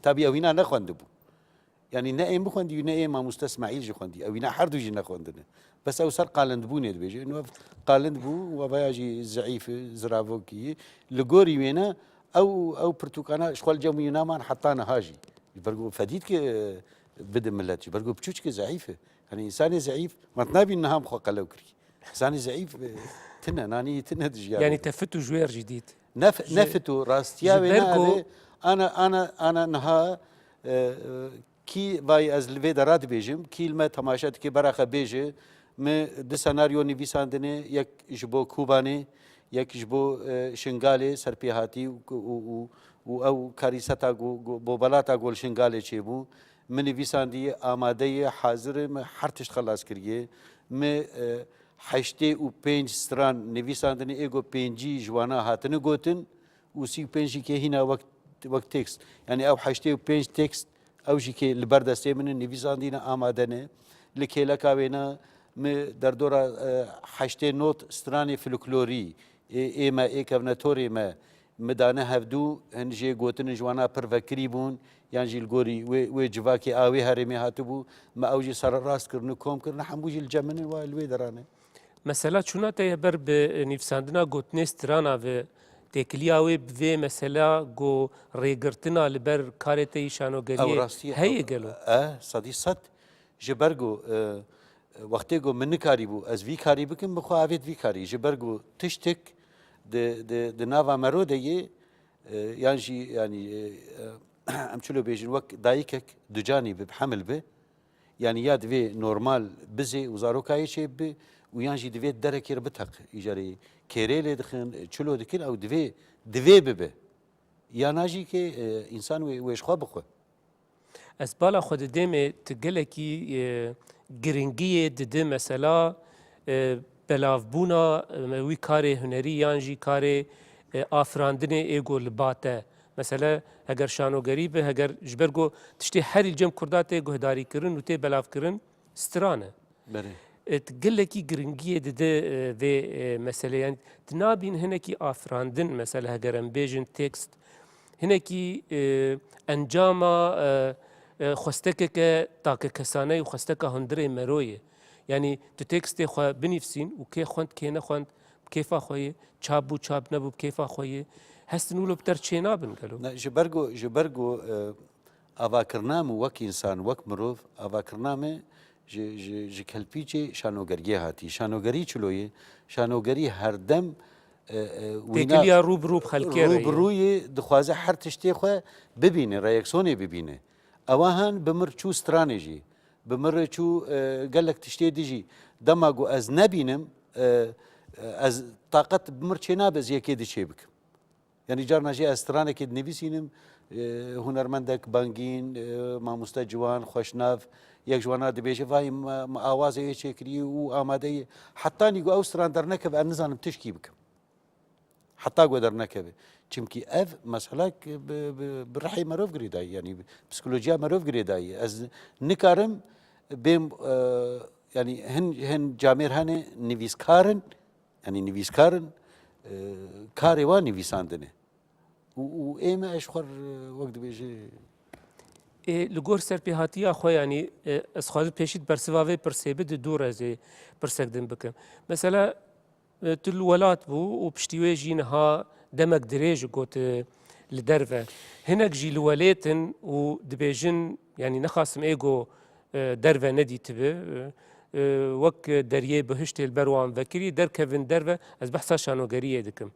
Tabî ew hîna nexwendibû. Yanî ne ê min xwendî û ne ê mamoste Îsmaîl jî xwendî. Ew hîna her du jî nexwendine. Bes ew ser qalindbûnê dibêje. Ino ev qalind bû û ev ya jî zeîf e, ziravokî ye. Li gorî wêne ew, ew pirtûkana ji xwe li cem wî naman heta niha jî. Ji ber ku fedî dike, e, bide milet. Ji ber ku piçûçik e, zeîf e. Yanî însanê zeîf, ma tu nabînî niha min xwe qelew kirî. Zanî zeîf, e, tine, nanî tine dijiyar. Yanî te fit û jwêr jî dît. Ne f-, ne fit û rastiya wê ne eve, ana, ana, ana niha, e, e, kî vay ez li vê dera dibêjim, kî li me temaşe dike beraxe bêje, mi du senaryo nivîsandine, yek ji bo Kobanê, yek ji bo, e, Şingalê serpêhatî û, û, û, û ew karîseta ku, ku, bobalata ku li Şingalê çêbû. Min nivîsandiye, amade ye, hazir e, min her tişt xelas kiriye. Min, e, heştê û pênc stran nivîsandine, ê ku pêncî ji wana hatine gotin û sî û pênc jî kê hîna wek, wek tekst. Yanî ew heştê û pênc tekst, ew jî kê li ber destê min in, nivîsandîne, amade ne. Li kêleka wêna min derdora, e, heştê not stranê folklorî, ê, ê me, ê kevnetorê me, mi dane hevdû, hin jê gotinin ji wana pir vekirî bûn, yan jî li gorî wê, wê civakê a wê herêmê hatibû, me ew jî sererast kirin û kom kirin, hemû jî li cem min in, wa li wê derane. Mesela çûna te ye ber bi nivîsandina gotinê strana ve têkiliya wê bi vê mesela ku rêgirtina li ber karê te yî şanogeriyê heye gelo? E, sedî sed. Ji ber ku, e, wextê ku min nikarîbû ez vî karî bikim, min xwe avêt vî karî. Ji ber ku tiştek di, di, di nava mero de yê, e, yan jî, yanî, e, e, em çilo bêjin, wek dayikek ducanî bi, bi hemil bi, yanî ya divê normal bizê û zarokayê çê bibe û yan jî divê derekê re biteq. Îcarê kêrê lê dixin, çilo dikin, ew divê, divê bibe. Ya na jî ke, e, însan wê, wê ji xwe bixwe. Ez bala xwe didêmê tu gelekî, e, giringiyê didi mesela, e, belavbûna, e, wî karê hunerî yan jî karê, e, afirandinê ê ku li ba te. Mesela heger şanogerî be, heger ji ber ku tiştê herî li cem Kurda tê guhdarîkirin û tê belavkirin, stran e. Belê. E, tu gelekî giringiyê dide, e, vê, e, meselê. Yani tu nabîn hinekî afirandin, mesela heger em bêjin tekst, hinekî, e, encama, e, e, xwestekeke takekesane û xwesteka hundirê mero ye. Yani tu tekstê xwe binivîsîn û kê xwend, kê nexwend, bi kêfa xwe ye, çap bû, çap nebû, bi kêfa xwe ye. Hestin wilo bi te re çênabin gelo? Ne, ji ber ku, ji ber ku, e, avakirina min wek însan, wek mirov, avakirina min ji, ji, ji kelpîçê şanogeriyê hatî. Şanogerî çilo ye? Şanogerî herdem, e, e, wîna têkiliya rû bi rû bi xelkê re ye. Rû bi rû ye, dixwaze her tiştê xwe bibîne, reaksiyonê bibîne. Ewa han bi mir çû stranê jî, bi mir çû, e, gelek tiştê dijî. Dema ku ez nebînim, e, e, ez taqet bi mir çênabe ez yekê di çê bikim. Yanî carna jî ez stranekê dinivîsînim, e, hunermendek bangîn, e, mamoste ciwan, xweşnav, yek ji wana dibêje, vay, me, me awazê wê çêkirî û amade ye. Hetanî ku ew stran dernekeve, ez nizanim tişkî bikim. Heta ku dernekeve. Çimkî ev meselek bi, bi, bi rihê merov girêdayî, yanî bi psikolojiya merov girêdayî. Ez nikarim bêm, e, yanî hin, hin camêr hene nivîskar in, yanî nivîskar in, e, karê wan nivîsandin e. Û, û ê me, ez ji xwe re, wek dibêje, Ê, li gor serpêhatiya xwe, yanî, e, ez xwazim pêşî di bersiva vê pirsê bi di dû re ez ê pirsek din bikim. Mesela, e, tu li welat bû û piştî wê jî niha demek dirêj got, e, li derve. Hinek jî li welêt in û dibêjin, yanî nexasim ê go, e, derve nedîtibi. E, e, wek deriyê bihiştê li ber wan vekirî, derkevin derve, ez behsa şanogeriyê dikim.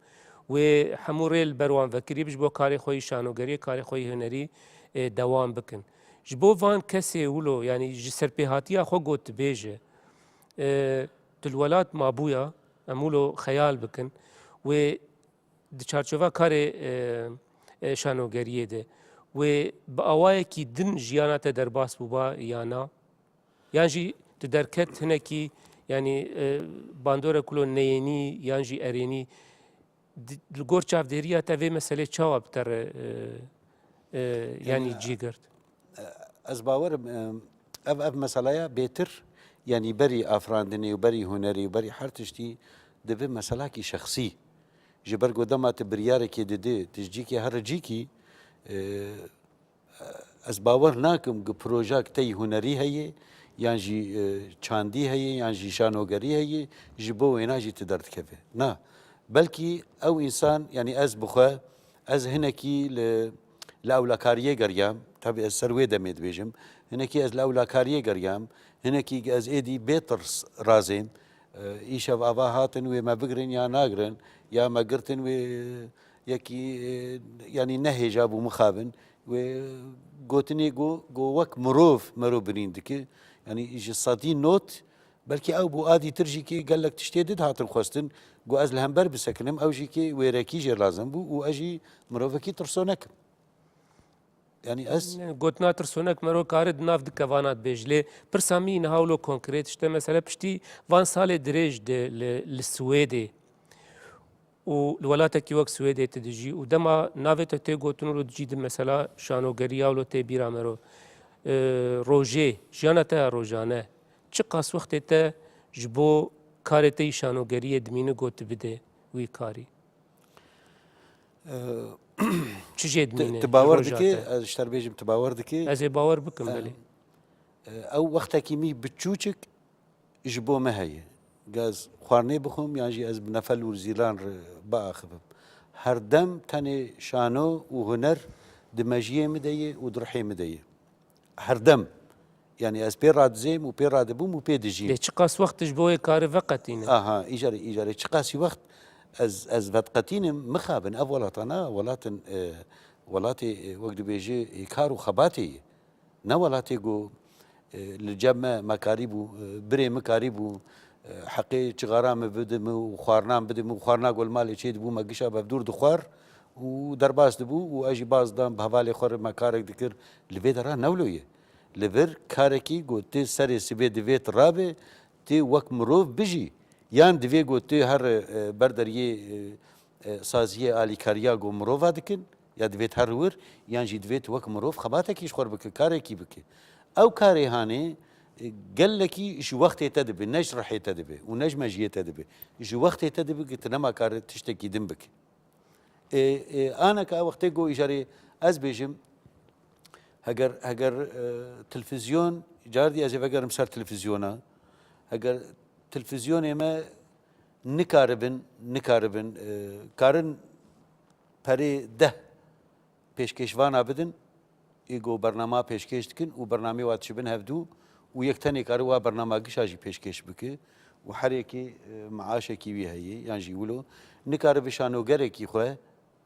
Wê hemû rê li ber wan vekirî bi ji bo karê xwe yî şanogeriyê, karê xwe yî hunerî, e, dewam bikin. Ji bo van kesê wilo, yanî ji serpêhatiya xwe got dibêje, e, tu li welat mabûya, em wilo xeyal bikin, wê di çarçova karê, e, e, şanogeriyê de, wê bi awayekî din jiyana te derbas bûba ya na? Yan jî tu derket hinekî, yanî, e, bandorek wilo neyênî yan jî erênî, di, li gor çavdêriya te vê meselê çawa bi te re, e, e, yanî Yanî, cî girt? Ez bawer im, e, ev, ev meseleya bêtir, yanî berî afirandinê û berî hunerê û berî her tiştî dibe meselakî şexsî. Ji ber ku dema tu biryarekê didî, tu ji cîkê here cîkî, e, ez bawer nakim ku projak tey hunerî heye, yan jî, e, çandî heye, yan jî şanogerî heye, ji bo wêna jî tu derdikeve. Na. Belkî ew însan, yanî ez bi xwe, ez hinekî li, li ewlekariyê geriyam, tabî ez ser wê demê dibêjim, hinekî ez li ewlekariyê geriyam, hinekî ez êdî bê tirs razêm, e, îşev ava hatin wê me bigirin ya nagirin, ya me girtin wê yekî, e, yanî ne hêja bû mixabin, wê gotinê go, go wek mirov mero birîn dike, yanî ji sedî not, belkî ew bû, a dîtir jî kê gelek tiştê di dihatin xwestin, got ez li hember bisekinim, ew jî kê wêrekî jê lazim bû û ez jî mirovekî tirsonek im. Yanî ez Gotina tirsonek mero kare di nav di kevana dibêj. Lê pirsa min niha wilo konkret işte, mesela piştî van salê dirêj de li, li Swêdê û li welatekî wek Swêdê tu dijî û dema navê te tê gotin û dijî di mesela şanogeriya wilo tê bîra mero. E, rojê, jiyana te ya rojane, çiqas wextê te ji bo karê te yî şanogeriyê dimîne got tu bide wî karî? Çi jê dimîne? Tu bawer dikî, ez ji te re bêjim, tu bawer dikî? Ez ê bawer bikim, belê. Ew wextekî mî biçûçik ji bo me heye. Gaz xwarinê bixwim yan jî ez bi nefel û zîlan re biaxivim. Her dem tenê şano û huner di mejiyê min de ye û di rihê min de ye. Her dem. Yanî ez pê radizêm û pê radibûm û pê dijîm. Lê çiqas wext tu ji bo wê karî veqetîne? Aha, îcarê, îcarê çiqasî wext ez, ez veqetînim, mixabin, ev welata ne, welatin, e, welatê, e, wek dibêje, e, kar û xebatê ye. Ne welatê ku, e, li cem me, me karîbû, e, birê min karîbû, e, heqê çixara min bide min û xwarina min bide min û xwarina ku li malê çêdibû me gişa bevdûr dixwar û derbas dibû û ez jî baz dam bi hevalê xwe re me karek dikir. Li vê dera ne wilo ye. Li vir karekî ku tu serê sibê divê tu rabe, tu wek mirov bijî. Yan divê ku tu her, e, ber deriyê, e, e, saziyê alîkariya ku mirova dikin, ya divê tu her wir, yan jî divê tu wek mirov xebatekî ji xwe re bike, karekî bike. Ew karê hanê, e, gelekî ji wextê te dibe, ne ji rihê te dibe û ne ji mejiyê te dibe. Ji wextê te dibe ku tu nema kare tiştekî din bike. Ê, ê, aneka wextê ku îjarê ez bêjim, heger, heger, e, televîzyon, cardî ez ê vegerim ser televîzyona, heger televîzyonê me nikaribin, nikaribin, e, karin perê deh pêşkêşvana bidin, ê ku bernama pêşkêş dikin û bernamê wa dişibin hevdû û yek tenê kare wa bernama gişa jî pêşkêş bike û her yekê, e, meaşekî wî heye yan jî wilo. Nikare bi şanogerekî xwe,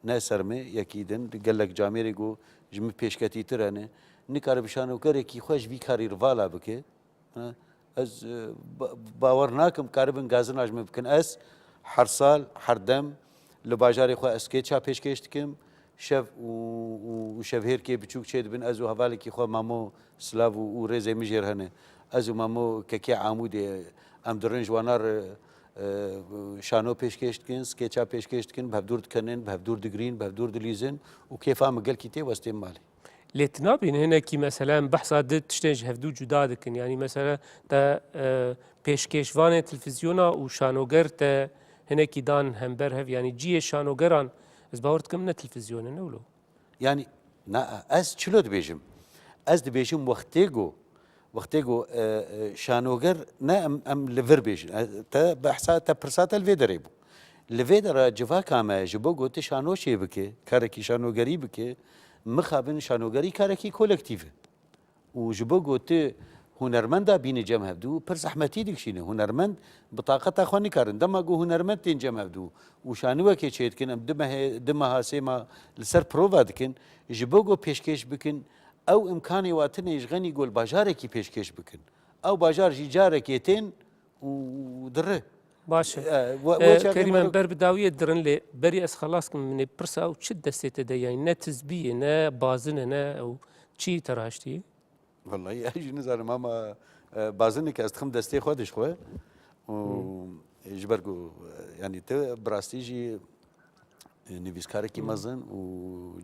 ne ser min, yekî din, gelek camêrê ku ji min pêşketîtir hene, nikare bi şanogerekî xwe ji vî karî re vala bike. Ha, ez, e, ba-, bawer nakim karibin gazina ji min bikin. Ez her sal, her dem li bajarê xwe ez skêça pêşkêş dikim. Şev û, û, û şevhêrkê biçûk çêdibin, ez û hevalekî xwe Mamo, silav û, û rêzê min jê re hene. Ez û Mamo Kekê Amûdê, em dirin ji wana re, e, şano pêşkêş dikin, skeça pêşkêş dikin, bi hevdûr dikenin, bi hevdûr digirîn, bi hevdûr dilîzin û kêfa min gelkî tê westên malê. Lê tu nabînî hinekî mesela em behsa di tiştên ji hevdû cuda dikin. Yanî mesela te e, pêşkêşvanê televîzyona û şanoger te hinekî dan hember hev. Yanî cihê şanogeran ez bawer dikim ne televîzyon e, ne wilo. Yanî na, ez çilo dibêjim. Ez dibêjim wextê ku, wextê ku e, e, şanoger ne em, em li vir bêjin. E, te behsa te pirsa te li vê derê bû. Li vê dera civaka me ji bo ku tu şano çê bike, karekî şanogerî bike, mixabin şanogerî karekî kolektîv e. Û ji bo ku tu hunermenda bînî cem hevdû, pir zehmetî dikişîne. Hunermend bi taqeta xwe nikarin. Dema ku hunermend tên cem hevdû û şaniwekê çêdikin, em du mehê, du meha, sê mah li ser prova dikin, ji bo ku pêşkêş bikin, ew imkanê wa tune ji xenî ku li bajarekî pêşkêş bikin. Ew bajar jî carekê tên û dire. Baş e. E, we, we E, çaxê Kerîm, em mero- ber bi dawiyê dirin lê berî ez xelas kim, min ê pirsa ew çi destê te de, yanî ne tizbî ye, ne bazin e, ne ew çi te rahiştiye? Wellahî ez jî nizanim ama, e, bazinek ez dixim destê xwe dişxwe û, hmm, ji ber ku, e, yanî tu bi rastî jî, e, nivîskarekî, hmm, mezin û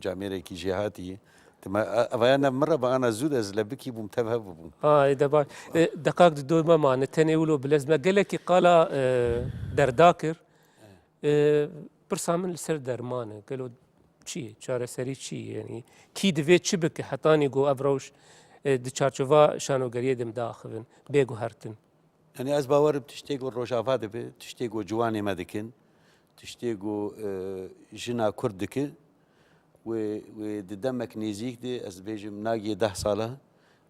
camêrekî jêhatî. Tu me, e, evaya ne min re bi ana zû de ez lebikî bûm, tev hev bûm. Ha, ê de baş. E, deqak di dor me mane, tenê wilo bilez me gelekî qala, e, derda kir. E, pirsa min li ser derman e. Gelo çi ye? Çareserî çi ye? Yanî kî divê çi bike hetanî ku ev rewş, e, di çarçova şanogeriyê de em diaxivin, bê guhertin? Yanî ez bawerim tiştê ku Rojava dibe, tiştê ku ciwanê me dikin, tiştê ku, e, jina Kurd dike, wê, wê di demek nêzîk de, ez dibêjim nagiyê deh sala,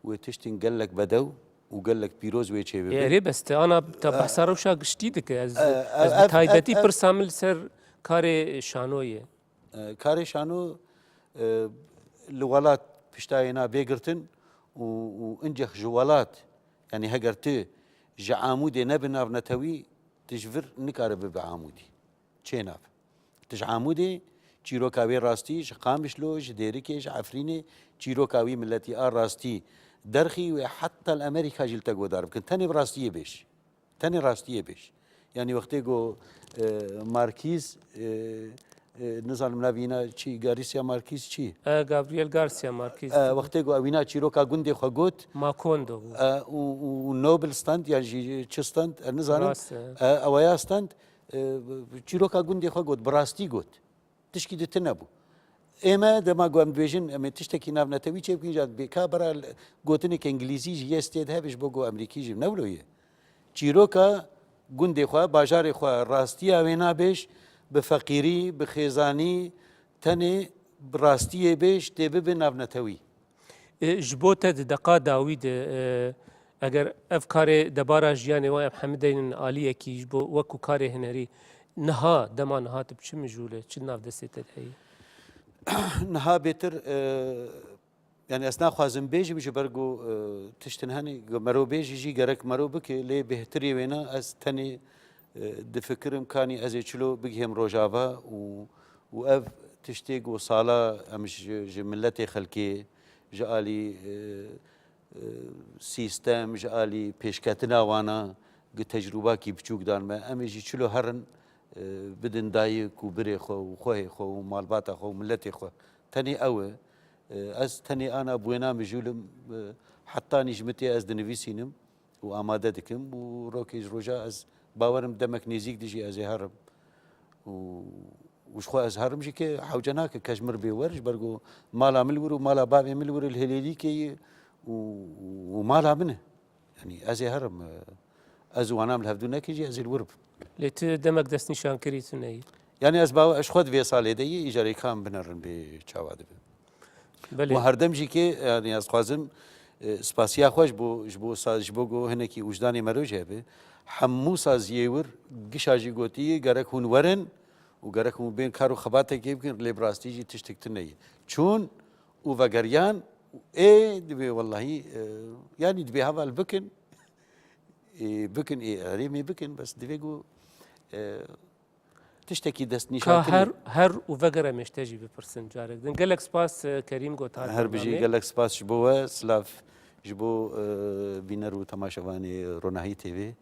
wê tiştên gelek bedew û gelek pîroz wê çêbibe. Erê bes te ana te, e, behsa rewşa giştî dike. Ez, e, ez bi, e, taybetî, e, pirsa min li ser karê şano ye. E, karê şano, e, li welat piştayê na bê girtin û, û inceh ji welat, yanî heger tu ji Amûdê nebe navnetewî, tu ji vir nikare bibe Amûdî. Çênabe. Tu ji Amûdê çîroka wê rastî, ji Qamişlo, ji Dêrikê, ji Efrînê, çîroka wî miletî a rastî derxî wê heta li Amerîka jî li te godar bikin. Tenê bi rastiyê bêj. Tenê rastiyê bêj. Yanî wextê ku, e, Markîz, e, e, nizanim navîna çi, Garcia Markîz çi? E, Gabriel Garcia Marquez. E, wextê ku ewîna çîroka gundê xwe got. Macondo bû. E, û, û, û Nobel stand, yan jî çi stand, e, nizanim. Rast e. E, eweya stand, e, çîroka gundê xwe got, bi rastî got. Tişkî di tune bû. Ê me dema ku em dibêjin, em ê tiştekî navnetewî çêbikîn, jî bêka bera gotineke îngilîzî jî yê stê de hebe ji bo ku emrîkî jî ne wilo ye. Çîroka gundê xwe, bajarê xwe, rastiya wê nabêj, bi feqîrî, bi xêzanî, tenê bi rastiyê bêj, tê bibe navnetewî. E, ji bo te di deqa dawî de, e, eger ev karê debara jiyanê we em hemî deynin aliyekî ji bo wekû karê hunerî, niha, dema niha tu bi çi mijûl e, çi nav destê te de heye? Niha bêtir, e, yanî ez naxwazim bêjim ji ber ku, e, tiştin hene, ku mero bêjî jî gerek mero bike, lê bêhtirî wêna ez tenê, e, difikirim kanî ez ê çilo bigihêm Rojava û, û ev tiştê ku sala em ji, ji miletê xelkê, ji alî, e, e, sîstem, ji alî pêşketina wana gi tecrûbakî biçûk dan me. Em ê jî çilo herin, e, bidin dayik û birê xwe û xwehê xwe û malbata xwe û miletê xwe. Tenê ew e. E, ez tenê ana bi wêna mijûl im, e, hetanî ji mitê ez dinivîsînim û amade dikim û rokê ji roja ez bawerim demek nêzîk dijî ez ê herim. Û, û ji xwe ez herim jî ke hewce nake ke ji mir bê wer, ji ber ku mala min li wir û mala bavê min li wir li Hêlêlîkê ye û, û mala min e. Yanî ez ê herim, e, ez û wana min li hevdû nekin jî ez ê li wir bim. Lê tu demek destnîşankirî tu neyî. Yanî ez bawer, ez ji xwe di vê salê de yî, îcarê ka em binerin bê çawa dibe. Belê. Û herdem jî ke, yanî ez dixwazim, e, spasiya xwe ji bo, ji bo sa-, ji bo ku hinekî wijdanê mero jî hebe. Hemû saziyê wir gişa jî gotiye, gerek hûn werin û gerek hûn bên kar û xebatekê bikin, lê bi rastî jî tiştek tune ye. Çûn û vegeriyan û ê dibê wellahî, e, yanî dibê heval bikin, ê bikin, ê herêmê bikin, bes divê ku, e, tiştekî destnîşan Ka kirî. Her, her û vegerem ê ji te jî bipirsin carek din. Gelek spas, e, Kerîm, got hat Her bijî, bernameyê. Gelek spas ji bo we, silav ji bo, e, bîner û temaşevanê Ronahî T V.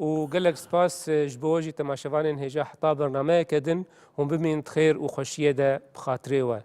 û gelek spas, e, ji bo we jî temaşevanên hêja heta bernameyeke din, hûn bimînin di xêr û xweşiyê de bi xatirê we.